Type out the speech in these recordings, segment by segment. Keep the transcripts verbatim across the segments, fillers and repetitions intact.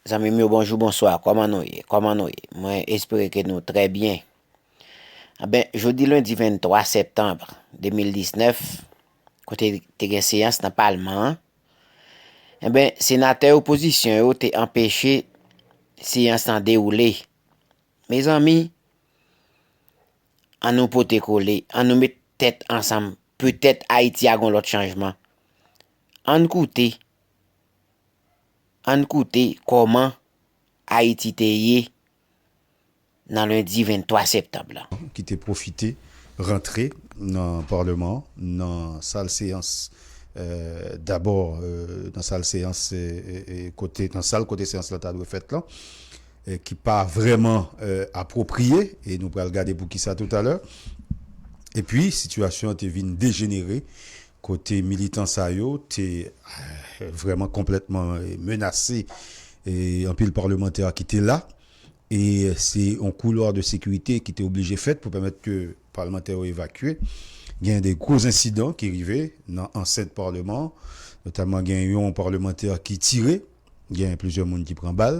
Zanmi m yo, bonjou, bonswa. Kòman nou ye? Kòman nou ye? Mwen espere ke nou trè byen. Enben, jodi lendi venntwa septanm de mil diznèf, kote te gen seyans nan palman an, enben, senatè opozisyon yo te anpeche seyans lan dewoule. Mezanmi, ann nou pote kole, ann nou met tèt ansanm, petèt Ayiti a gon lòt chanjman. Ann koute, ann koute kòman Ayiti te ye nan lendi venntwa septanm lan. Ki te pwofite rantre nan palman an, nan sal seyans, dabò nan sal seyans kote, nan sal kote seyans lan ta dwe fèt lan, ki pa vrèman apwopriye, e nou pral gade poukisa toutalè. Epi sitiyasyon an te vin dejenere kote militan sa yo te vrèman konplètman menase anpil palmantè ki te la. E se yon koulwa de sekirite ki te oblije fèt pou pèmèt ke palmantè yo evakye. Gen de gwo ensidan ki rive nan ansent palman an, notaman gen yon palmantè ki tire, gen plizyè moun ki pran bal.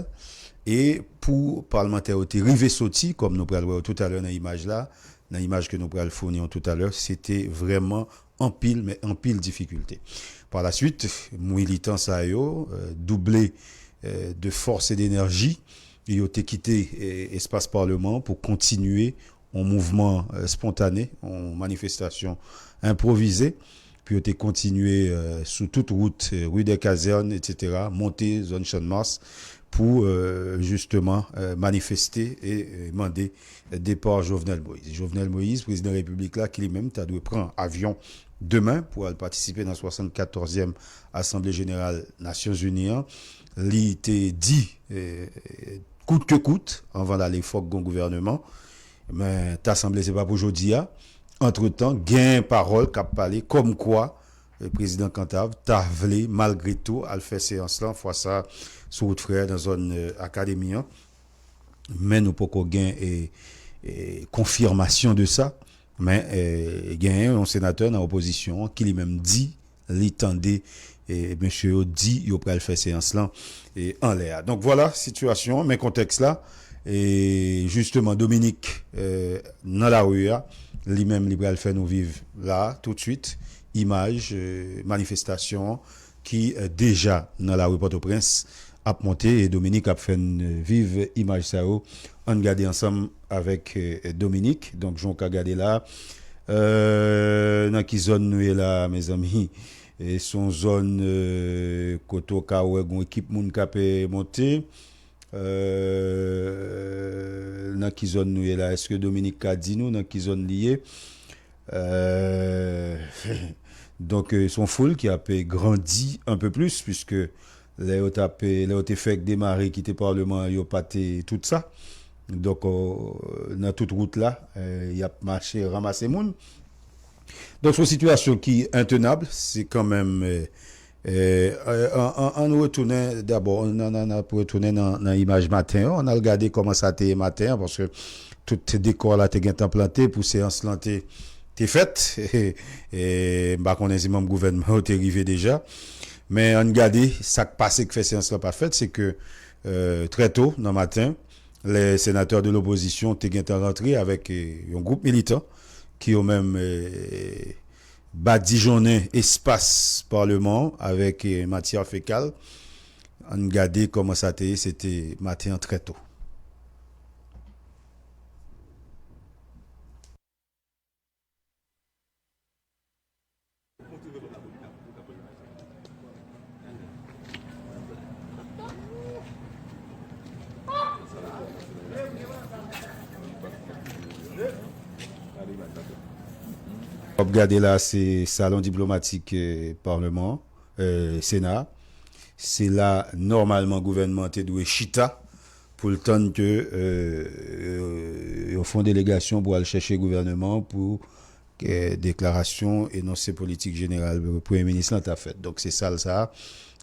E pou palmantè yo te rive soti, kòm nou pral wè yo toutalè nan imaj la, nan imaj ke nou pral founi yo toutalè, se te vrèman anpil, men anpil difikilte. Palaswit, militan sa yo double de fòs e denèji, yo te kite espas palman an pou kontinye yon mouvman spontane, yon manifestasyon enpwovize, pou yo te kontinye sou tout wout, rue des Casernes, etsetera, monte zòn Channmas pou jisteman manifeste e mande depa Jovenel Moïse. Jovenel Moïse, prezidan repiblik la, ki li menm ta dwe pran avyon demen pou al patisipe nan swasannkatòzyèm Asanble Jeneral Nasyonzini an, li te di kout ke kout, anvan l ale, fòk gon gouvèneman. Men ta sanble se pa pou jodi a. Antretan, gen pawòl k ap pale kòmkwa prezidan Kantav ta vle, malgre tou, al fè seyans lan, fwa sa sou wout Frè, nan zòn akademi an. Men nou poko gen konfimasyon de sa. Men genyen yon senatè nan opozisyon an ki li menm di li tande mesye yo di yo pral fè seyans lan anlè a. Donk, vwala sitiyasyon an, men kontèks la. E jisteman, Dominique nan lari a, li menm, li pral fè nou viv la, toutswit, imaj manifestasyon an ki deja nan lari Pòtoprens ap monte, e Dominique ap fè n viv imaj sa yo. Ann gade ansanm avèk Dominique. Donk, jan w ka gade la, nan ki zòn nou ye la, mezanmi? E se yon zòn kote w ka wè gon ekip moun k ap monte. Nan ki zòn nou ye la? Èske Dominique ka di nou nan ki zòn li ye? Donk, se yon foul ki ap grandi un peu plus, puiske lè yo t ap, lè yo te fèk demare kite palman an, yo pa te tout sa. Donk, nan tout wout la, y ap mache ranmase moun. Donk, se yon sitiyasyon ki entenab, se kanmenm, ann retounen dabò, n ap retounen nan imaj maten an, ann al gade kòman sa te ye maten an, paske tout dekò la te gentan plante pou seyans lan te te fèt. E m pa konnen si manm gouvènman yo te rive deja. Men ann gade sa k pase k fè seyans lan pa fèt, se ke trè to nan maten, lè senatè de lopozisyon te gentan rantre avèk yon gwoup militan ki yo menm badijonnen espas palman an avèk matyè fekal. Ann gade kòman sa te ye, se te maten an trè to. W ap gade la, se salon diplomatik palman an, Sena. Se la, nòmalman, gouvènman an te dwe chita pou l tann ke yo fè yon delegasyon pou al chèche gouvènman an pou deklarasyon, enonse politik jeneral premye minis lan ta fèt. Donk, se sal sa a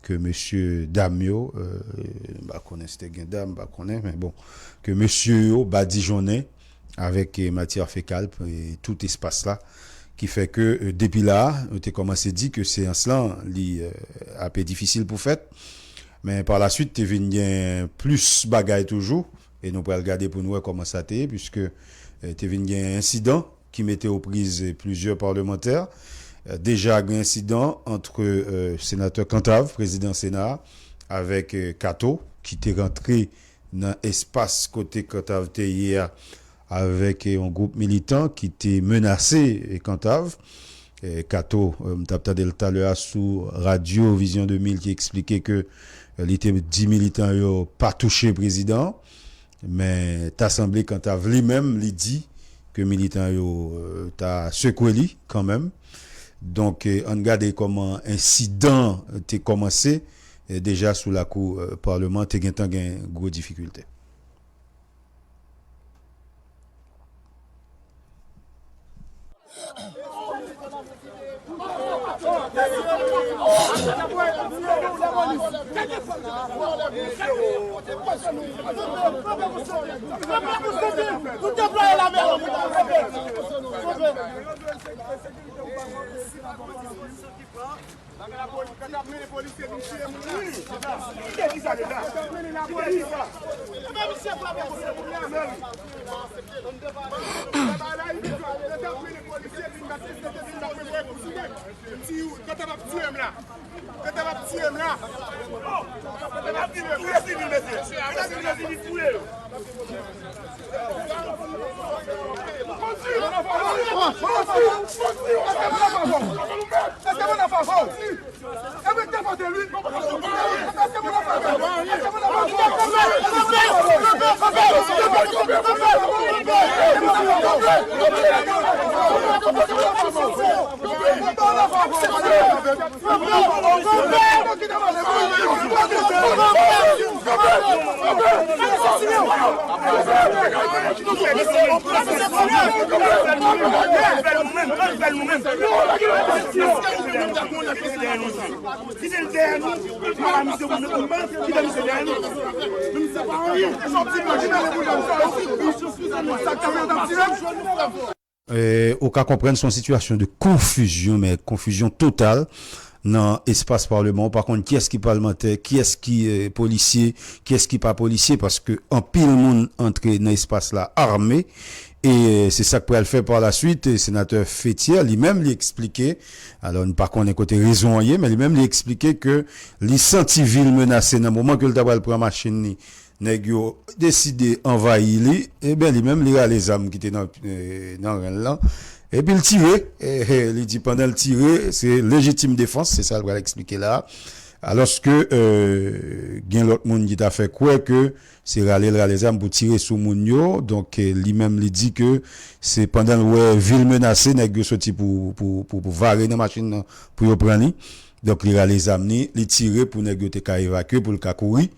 ke mesye dam yo, m pa konnen si te gen dam, m pa konnen, men bon, ke mesye yo badijonnen avèk matyè fekal tout espas la, ki fè ke depi la a, nou te kòmanse di ke seyans lan, li ape difisil pou fèt. Men pa la swit, te vin gen plis bagay toujou, e nou pral gade pou n wè kòman sa te ye, piske, eh, te vin gen ensidan ki mete o priz plizyè palmantè. Eh, deja gen ensidan ant, eh, senatè Cantave, prezidan Sena a, avèk, eh, Kato, ki te rantre nan espas kote Cantave te ye a, avèk, eh, yon gwoup militan ki te menase, eh, Cantave. Eh, Kato, eh, m t ap tande l talè a sou radyo Vizyon de mil ki eksplike ke, eh, li te di militan yo pa touche prezidan an, men ta sanble Cantave li menm li di ke militan yo, eh, ta sekwe li kanmenm. Donk, eh, ann gade kòman ensidan te kòmanse, eh, deja sou lakou, eh, palman an, te gentan gen gwo difikilte. Eh, ou ka konprann se yon sitiyasyon de konfizyon, men konfizyon total nan espas palman. Ou pa konn kiyès ki palmantè, kiyès ki, eh, polisye, kiyès ki pa polisye, paske anpil moun antre nan espas la ame. E, eh, se sa k pral fè pa la swit, eh, senatè Fetière, li menm, li eksplike, alò, nou pa konnen kote rezon an ye, men li menm, li eksplike ke li santi vi l menase nan moman ke l ta pral pran machin li, nèg yo deside anvayi li, ebyen, li menm, li rale zam ki te nan, eh, nan ren l lan, epi l tire, eh, eh, li di pandan l tire, se lejitim defans, se sa l pral eksplike la a. Alòske, eh, gen lòt moun ki ta fè kwè ke se rale l rale zam pou tire sou moun yo, donk, eh, li menm, li di ke se pandan l wè vi l menase, nèg yo soti pou, pou, pou, pou vare nan machin nan pou yo pran li. Donk, li rale zam li, li tire pou nèg yo te ka evakye, pou l ka kouri.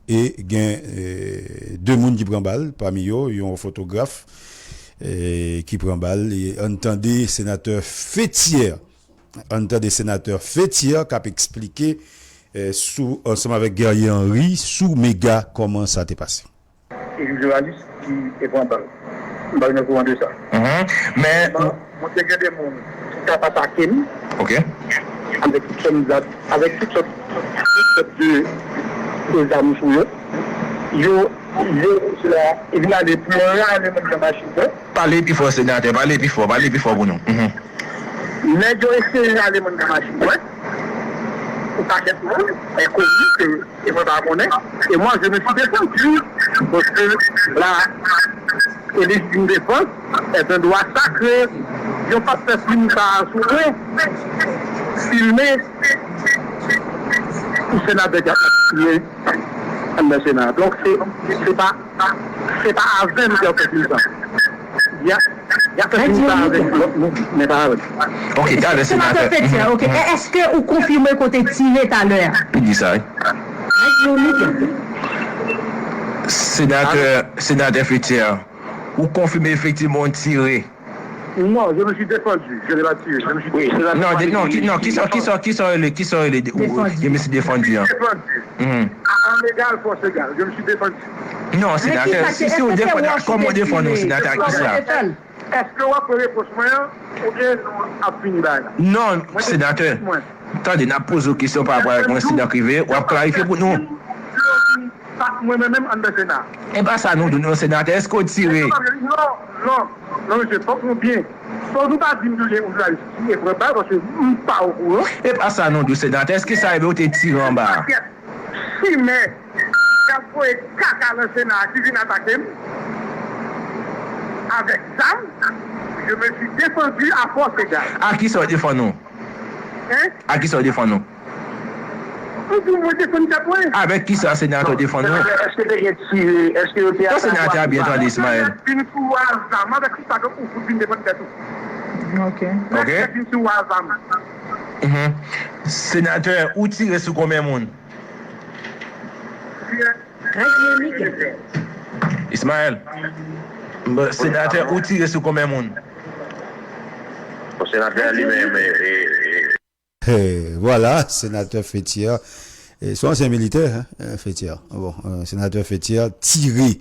E gen, eh, de moun ki pran bal, pami yo, yon fotograf, eh, ki pran bal. E ann tande senatè Fetière, ann tande senatè Fetière k ap eksplike, eh, sou, ansanm avèk Guerrier Henry, sou Mega, kòman sa te pase. E jounalis ki te pran bal. M pa gen okouran de sa. Mhm. Men, mwen, mwen te gen de moun ki t ap atake m. Ok. Avèk tout sòt zam, avèk tout sòt, tout sòt de, de zam sou yo. Yo, yo, sila, yo vin ale pou yo rale mwen nan machin mwen. Pale pi fò, senatè, pale pi fò, pale pi fò pou nou. Mhm. Nèg yo eseye rale mwen nan machin mwen. Pou pakèt moun, enkoni ke e mwen pa konnen. Et moi, je me suis défendu, parce que la, et légitime défense est un droit sacré. Yo pa t fè fim sa a sou mwen. Filme pou senatè k ap tiye anndan Sena. Donk, se, se pa, se pa avè m y ap fè fim sa. Y a, y ap fè fim sa avèk lòt moun, men pa avè m. Ok, talè senatè. Senatè Fetière, ok. E, èske ou konfime kote tire talè a? Li di sa, wi. Senatè, senatè Fetière, ou konfime efektivman w tire? Non, je me suis défendu. Je n'ai pas tiré. Je me suis défendu. Non, de, non, ki, non, kisa, kisa, kisa w rele, kisa w rele, ou, je me suis défendu, hein. Défendu. Mhm. À armes égales, forces égales. Je me suis défendu. Non, senatè, si, si w defann, kòman w defann ou, senatè, ak kisa? Èske w ap pran repons mwen an, oubyen nou ap fini bagay la? Non, senatè. Tande, n ap poze w kesyon pa rapò avèk yon ensidan k rive, w ap klarifye pou nou. Mwen menm, menm anndan Sena. E pa sa nou di w non, senatè, èske w tire? Non, non, non, mesye, fòk nou byen. Fòk nou pa di m ke gen yon jounalis ki pran bal, paske m pa okouran. E pa sa nou di w, senatè, èske sa rive w te tire anba a? Pakèt fimè k ap voye kaka nan Sena a ki vin atake m avèk zam, je me suis défendu à force égale. A kisa w defann ou? Hein? A kisa w defann ou? Mwen di mwen defann tèt mwen. Avèk kisa senatè w defann ou? Senatè, èske te gen tire? Èske yo te atake? Senatè a byen tande, Ismaël. Vin sou a zam, avèk kisa ke ou fout vin defann tèt ou? Ok. Ok. Vin sou a zam. Mhm. Senatè, ou tire sou konbyen moun? Ismaël, senatè, ou tire sou konbyen moun? Bon, senatè a li menm, e, e, e, Eh, vwala, senatè Fethière, eh, se yon ansyen militè, hein, eh, Fethière. Bon, eh, senatè Fethière tire,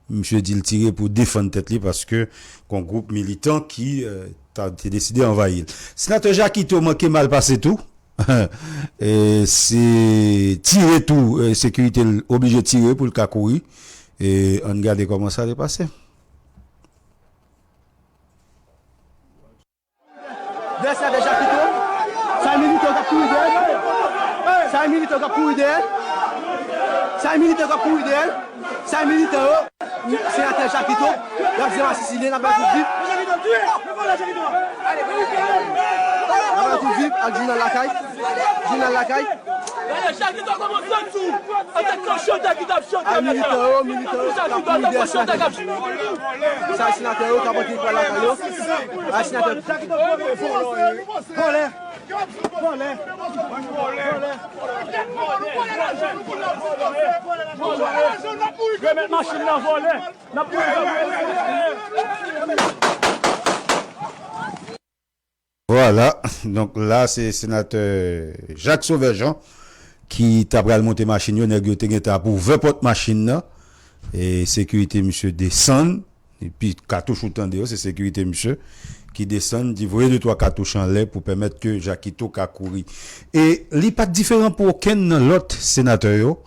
misye di l tire pou defann tèt li paske gon gwoup militan ki, eh, ta, te deside anvayi l. Senatè Jakito manke mal pase tou. E se tire tou, eh, sekirite l oblije tire pou l ka kouri. E ann gade kòman sa te pase. Dèyè senatè Jakito, sa militan k ap kouri dèyè. Sa militan k ap kouri dèyè. Sa militan k ap kouri dèyè. Sa militan yo. Senatè Jakito, y ap jwe masisi li, n ap bay tout vip. N ap bay tout vip ak jounal lakay. Jounal lakay. Gade, Jakito kòmanse tou. An tank chantè ki t ap chante. A militan yo, militan yo, k ap kouri dèyè senatè. Sa senatè yo k ap antre lakay yo. A senatè. Vòlè. Vòlè. Remèt machin nan, vòlè. N ap kouri. Vwala, donk la se senatè Jacques Sauveur Jean ki ta pral monte machin yo, nèg yo te gentan ap ouvè pòt machin nan, e sekirite misye desann, epi katouch ou tande yo, se sekirite misye ki desann, di voye de twa katouch anlè pou pèmèt ke Jakito ka kouri. E li pa t diferan pou okenn nan lòt senatè yo,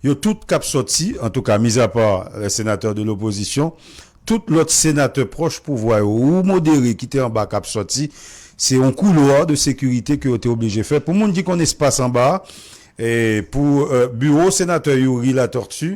Yo tout k ap sòti, antouka, mizapa les sénateurs de l'opposition, tout lòt senatè pwòch pouvwa yo ou modere ki te anba k ap sòti, se yon koulwa de sekirite ke yo te oblije fè. Pou moun ki konn espas anba a, e pou, e, biwo senatè Youri Latortue,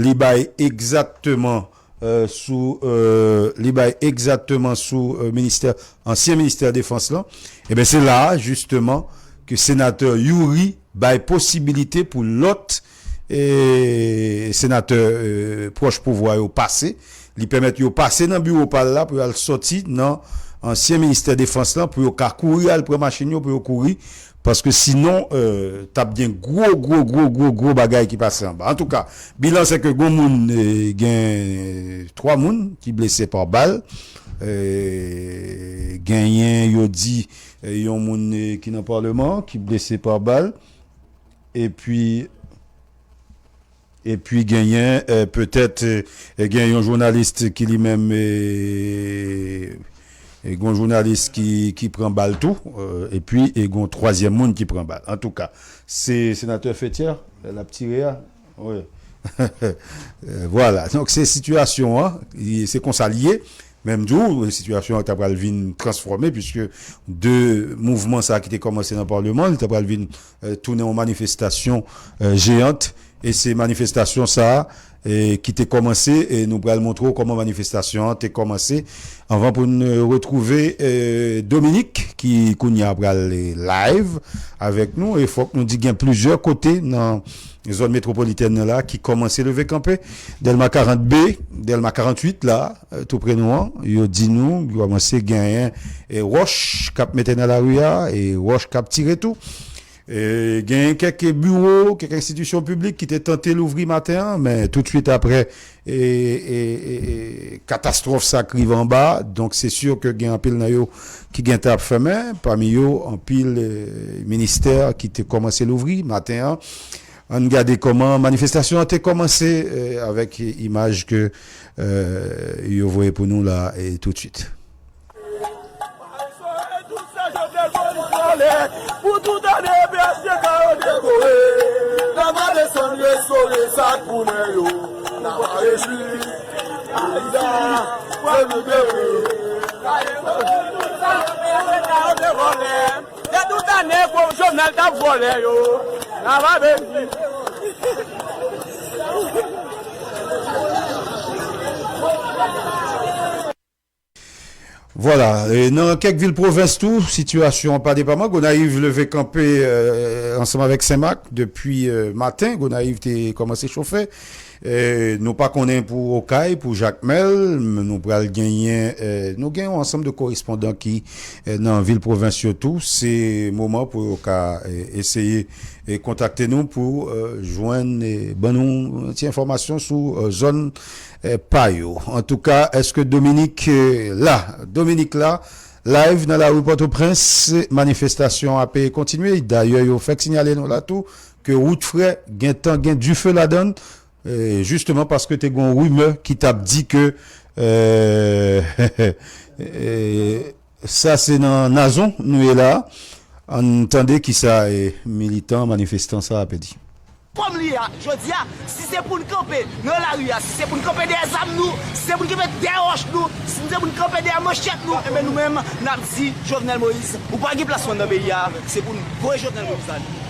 li bay egzakteman, e, sou, e, li bay egzakteman sou, e, ministè, ansyen ministè defans lan, ebyen, se la a, jisteman, ke senatè Youri bay posibilite pou lòt, e, senatè, e, pwòch pouvwa yo pase. Li pèmèt yo pase nan biwo pa l la pou y al sòti nan ansyen ministè defans lan, pou yo ka kouri al pran machin yo, pou yo kouri. Paske sinon, e, t ap gen gwo, gwo, gwo, gwo, gwo bagay ki pase anba. Antouka, bilan se ke gon moun, e, gen twa moun ki blese pa bal. E, genyen, yo di, e, yon moun, e, ki nan palman ki blese pa bal. Epi, epi genyen, e, petèt, e, gen yon jounalis ki li menm, e, e, gon jounalis ki, ki pran bal tou, e, epi, e, gon twazyèm moun ki pran bal. Antouka, se senatè Fethière, e, l ap tire a. Wi. E, vwala. Donk, se sitiyasyon an, li, se konsa l ye. Men m di w, sitiyasyon an ta pral vin transfòme, piske de mouvman sa ki te kòmanse nan palman, li ta pral vin, e, tounen yon manifestasyon, e, jeyant. E se manifestasyon sa a, e, ki te kòmanse, e nou pral montre w kòman manifestasyon an te kòmanse, anvan pou n retwouve, e, Dominique, ki kounye a pral, e, live avèk nou. E fòk nou di gen plizyè kote nan zòn metwopolitèn nan la ki kòmanse leve kanpe. Dèlma karant B, Dèlma karant uit la, e, tou pre nou an, yo di nou, yo kòmanse genyen, e, wòch k ap mete nan lari a, e wòch k ap tire tou. E, genyen kèk biwo, kèk enstitisyon piblik ki te tante louvri maten an, men toutswit apre, e, e, e, e, katastwòf sa k rive anba, donk se si ke gen anpil nan yo ki gentan ap fèmen, pami yo anpil, e, ministè ki te kòmanse louvri maten an. Ann gade kòman manifestasyon an te kòmanse, e, avèk imaj ke, e, yo voye pou nou la, e, toutswit. Pou tout ane, San restore sa k pou nèg yo, n a pa rejwi. Ayda, se nou de wi. De tout ane pou Jovenel t ap vòlè yo, n a pa rejwi. Vwala, e nan kèk vil pwovens tou, sitiyasyon an pa depaman. Gonayiv leve kanpe, euh, ansanm avèk Senmak depi, euh, maten. Gonayiv te kòmanse chofe. Euh, nou pa konnen pou Okay, pou Jakmèl, m-, nou pral genyen, euh, nou gen yon ansanm de korespondan ki, euh, nan vil pwovens yo tou. Se moman pou yo ka, euh, eseye, euh, kontakte nou pou, euh, jwenn, euh, ban nou ti enfòmasyon sou, euh, zòn eh, pa yo. Antouka, èske Dominik, eh, la? Dominik la, live nan lari Pòtoprens, manifestasyon ap kontinye. Dayè, yo fèk sinyale nou la tou ke wout frè gentan gen dife ladan l, eh, jisteman paske te gen yon rimè ki t ap di ke, eh, eh, sa se nan Nazon nou ye la. Ann tande kisa, eh, militan, manifestan sa ap di. Kòm li ye a, jodi a, si se pou n kanpe nan lari a, si se pou n kanpe dèyè zam nou, si se pou n kanpe dèyè wòch nou, si se pou n kanpe dèyè manchèt nou, enben nou menm, n ap di Jovenel Moïse, ou pa gen plas ou anndan peyi a, se pou n voye Jovenel Moïse ale.